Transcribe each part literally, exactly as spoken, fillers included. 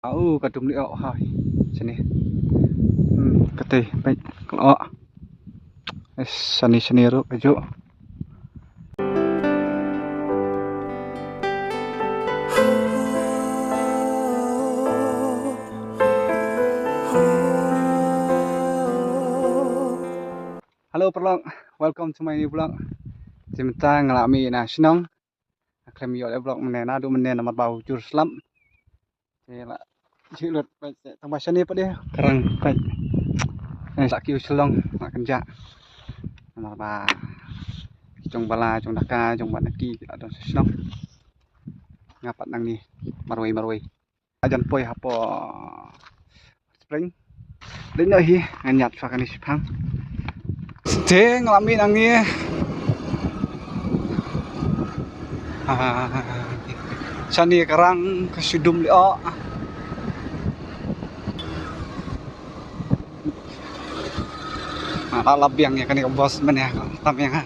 Au, ka dum lyoh ha shane. Hmm, kata, peit, ka lyoh. Eh, shane, shane ruh, ka juh. Hello paralok, welcome to my new vlog. Te mynta nga la mih na shnong. Nga khlem ïoh leh vlog mynne, naduh mynne namar ba u jur slap. Te la jhieh lut, peit, tang ba shane pat de ka rang, peit. Eh, sa kiew shlong, la kynjah. Namar ba ki jong Bala, jong Daka, jong Batnaki ki la don sha shnong. Nga pat nangne marwei marwei. Jan poi hapoh Spring. Leit noh hi, ngan ïaid shuwa kane shiphang. Te nga la mih nangne. Ah, shane ka rang, ka shu dum lyoh. Ah, la biang ïa kane ka bus mynne, ka tam ïa nga.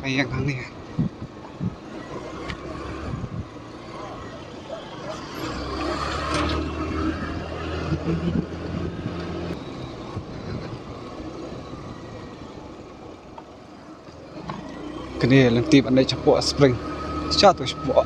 Ka ïeng hangne. Kane lynti ban leit shapoh Spring. Sha to shapoh.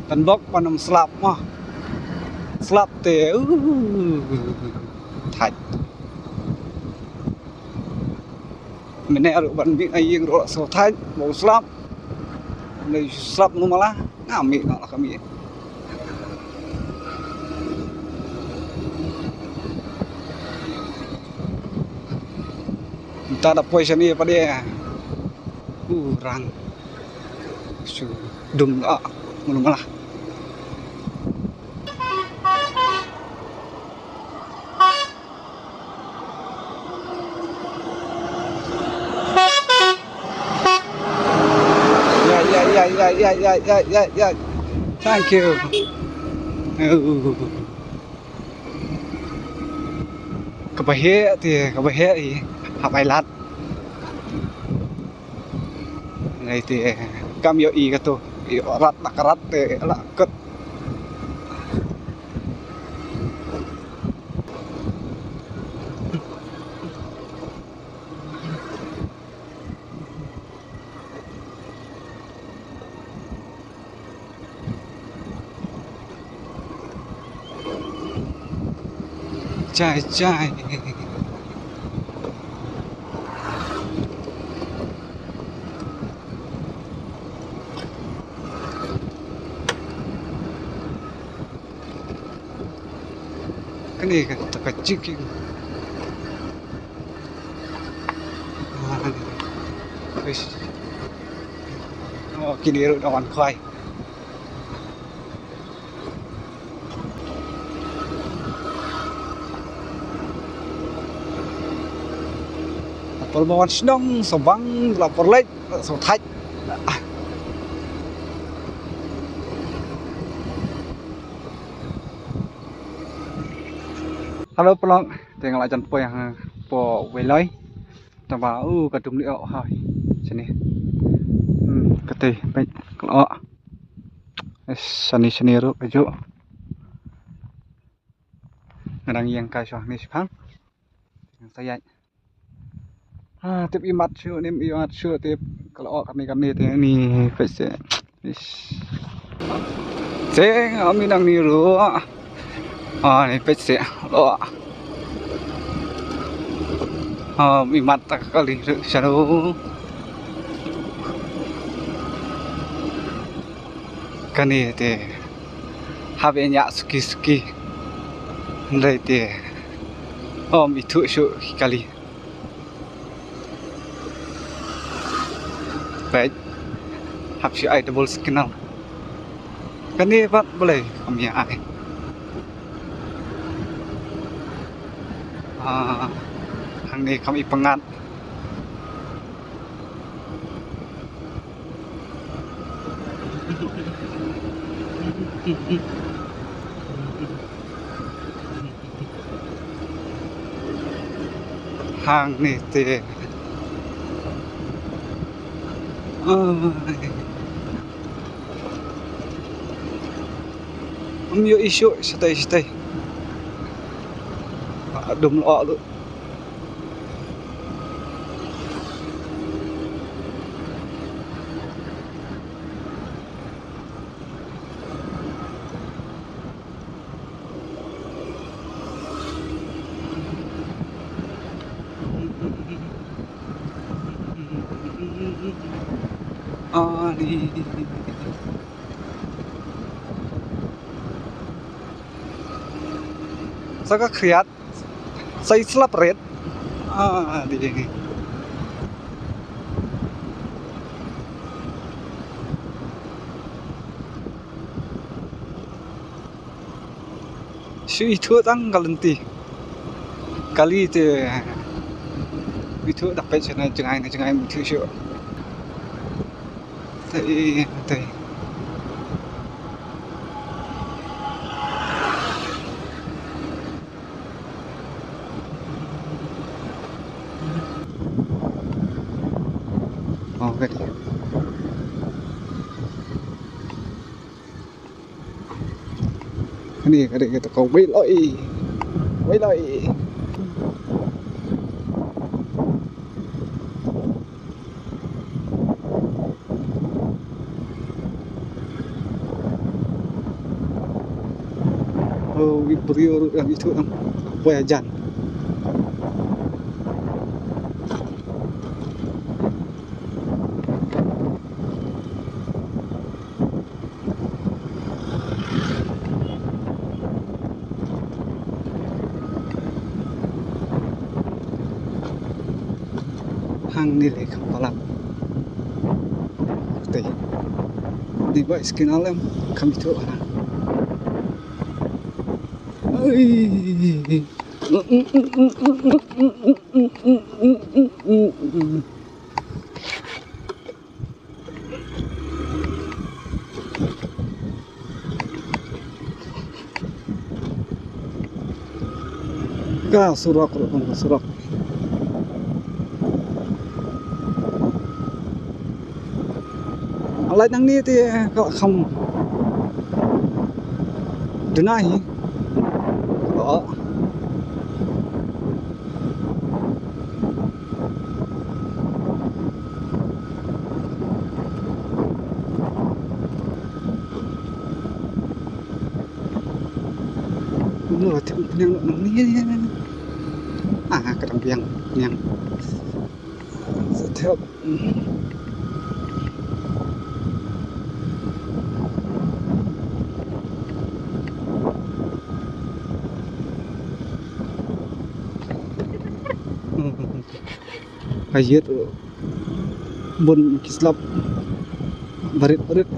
Tang bok ban ym slap mo. Slap te, uh, thait. Mynne ruh ban mih na ïing ruh sngewthait, ba u slap. Mynne slap no mala, nga mih noh la ka mih. Mynta da poi shane pat de. U rang. Shu dum la. Mula mula. Ya, ya, ya. Thank you. Kaba heh te, kaba heh i, hap ai lad. Ngai te, kam ïoh i kato, ïoh rat, la ka rat te, la kut. Jai, jai. Kane ka, ka chicken. Ah, kane. Fish. Oh, kine ruh da wan khwai. La por ba wan shnong, sa bang, la por leit, sa thait. Hello paralok, te nga la jan poi hapoh Weiloi. Tang ba u ka dum lyoh ha shane. Hmm, kata peit ka lyoh. Eh, shane shane ruh ka juh. Nga dang ïeng kai shuwa hangne shiphang. Sa ïaid. Ah, tip imat shuh, nym imat shuh, tip ka lyoh kane kane te ni peit se. Ish. Te nga mih nangne ruh. Ah, ni peit se. Lyoh. Ah, imat ta kali ruh shano. Kane te. Hap ïa suki suki. Hynrei te. Ym ithuh shuh ki kali. Peit. Hap shu ai double signal. Kane pat balei kam ïa ai. Ah, hangne kam i pyngngad. Hangne te. Ai. Ym ïohi shuh shatei shatei. Ba dum lyoh lut. Ani. Sa ka khriat. Sa i slap ret. Ah, di. Shu ithuh tang ka lynti. Kali te. Ithuh da peit sha na jngai na jngai ithuh shuh. Te, te. Oh, ka dei. Kane ka dei kata ka Wei Loi. Wei Loi. Oh, i briew ruh dang ithuh dang poi hajan. Hangne lei kham palat. Te. Dei ba skin alem kham ithuh hana. Ai. Ka surok ruh, ka surok. Lait nangne te ka kham duna hi. Oh. Lo, te pynïang lo, ni, ni, ni, ni. Ah, ka dang pynïang, pynïang. Sa te. Ka ïit bun ki slap barit barit.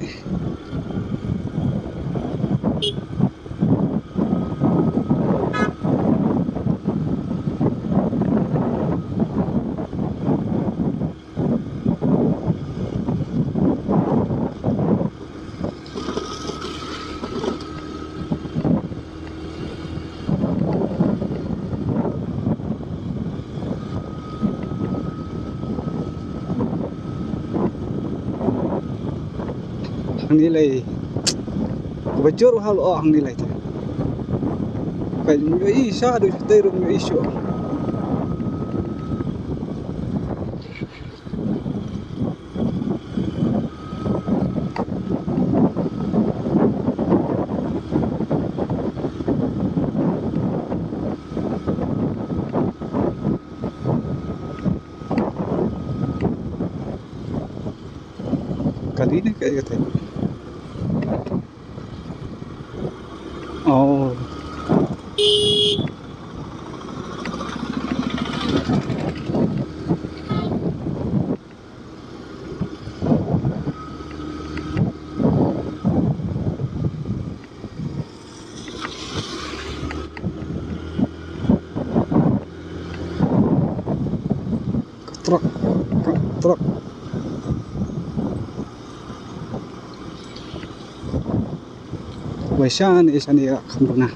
Hangne lei. Ba jur ha lo hangne lei te. Ka ïohi sha du te rum ïohi shuh. Kali ne kaei kata? Oh. Truck, truck. Wei shan, eh, shan, eh, kham duna.